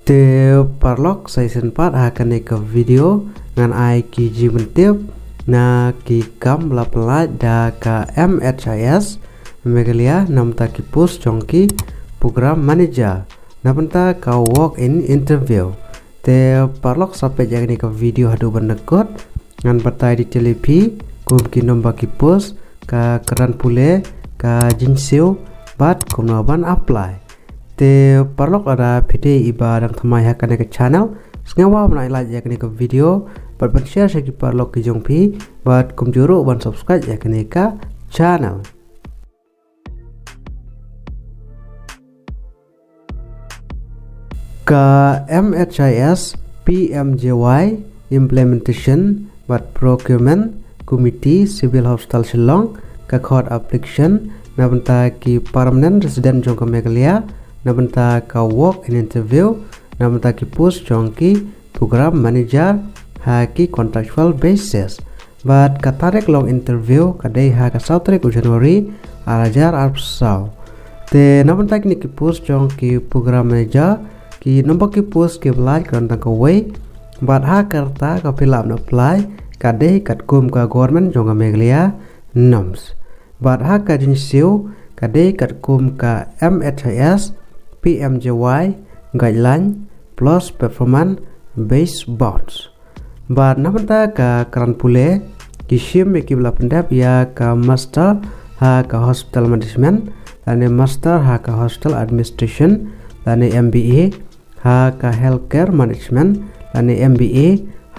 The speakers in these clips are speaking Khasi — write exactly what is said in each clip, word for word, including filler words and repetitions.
Te paralok, sa shisien pat ha kane ka video ngan ai ki jingpyntip na ki kam ba la pynlait da ka M H I S Meghalaya na bynta ki post jong ki program manager na bynta ka walk in interview. Te paralok, sa peit ïa kane ka video haduh ban da kut. Ngan batai detail ïa phi kum ki number ki post, ka kyrdan pule, ka jingsiew bad kumno ban apply. Te paralok, lada phi dei i ba dang thymmai ha kane ka channel, sngewbha ban ai like ïa kane ka video bad ban share sha ki paralok ki jong phi bad kumjuh ruh ban subscribe ïa kane ka channel. Ka M H I S P M J Y Implementation bad Procurement Committee, Civil Hospital Shillong, ka khot application na bynta ki permanent resident jong ka Meghalaya na bynta ka walk in interview na bynta ki post jong ki program manager ha ki contractual basis. Bad ka tarik long interview ka dei ha ka saw tarik u January ar hajar arphew saw. Te na bynta kine ki post jong ki program manager, ki number ki post ki ba lait ka don tang kawei. Bad ha ka rta ka fill up na apply ka dei katkum ka government jong ka Meghalaya norms. Bad ha ka jingsiew ka dei katkum ka M H I S P M J Y guideline plus performance based bounds. Bad na bynta ka kyrdan pule, ki shim ïa ki ba la pyndep ïa ka master ha ka hospital management, lane master ha ka hospital administration, lane M B A ha ka healthcare management, lane M B A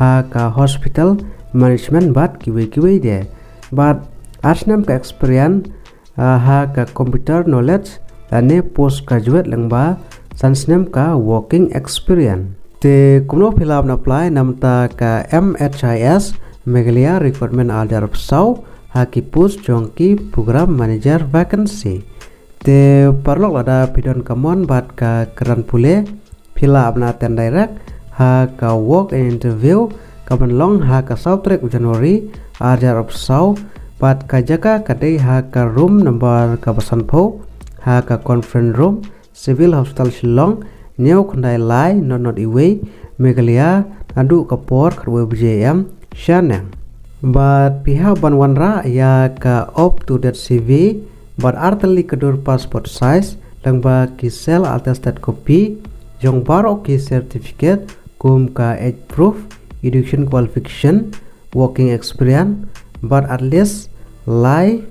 ha ka hospital management bad kiwei kiwei de. Bad ar snem ka experience, ah, ha ka computer knowledge lane postgraduate lyngba san snem ka working experience. Te kumno fill up na apply na bynta ka M H I S Meghalaya recruitment ar hajar arphew saw ha ki post jong ki program manager vacancy. Te paralok, lada phi don ka mon bad ka kyrdan pule, phi lah ban attend direct ha ka walk in interview ka ban long ha ka saw tarik u January ar hajar arphew saw. Bad ka jaka ka dei ha ka room number ka ba sanphew ha ka conference room, Civil Hospital Shillong, hynñiew khyndai lai nod nod iwei, Meghalaya, naduh ka por khatwei baje A M shaneng. Bad phi hap ban wanrah ïa ka up to date C V bad ar tylli ka dur passport size lyngba ki self attested copy jong baroh ki certificate kum ka age proof, education qualification, working experience, bad at least lai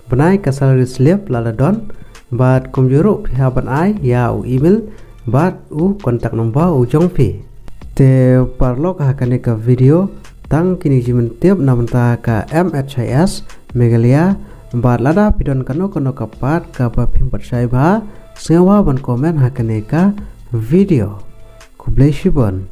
bnai ka salary slip lada don, bad kumjuh ruh phi hap ban ai ïa u email bad u contact number u jong phi. Te paralok, ha kane ka video tang kine ki jingpyntip na bynta ka M H I S Meghalaya, bad lada phi don kano kano ka pat ka ba phim pat shai bha, sngewbha ban comment ha kane ka video. Khublei shibun.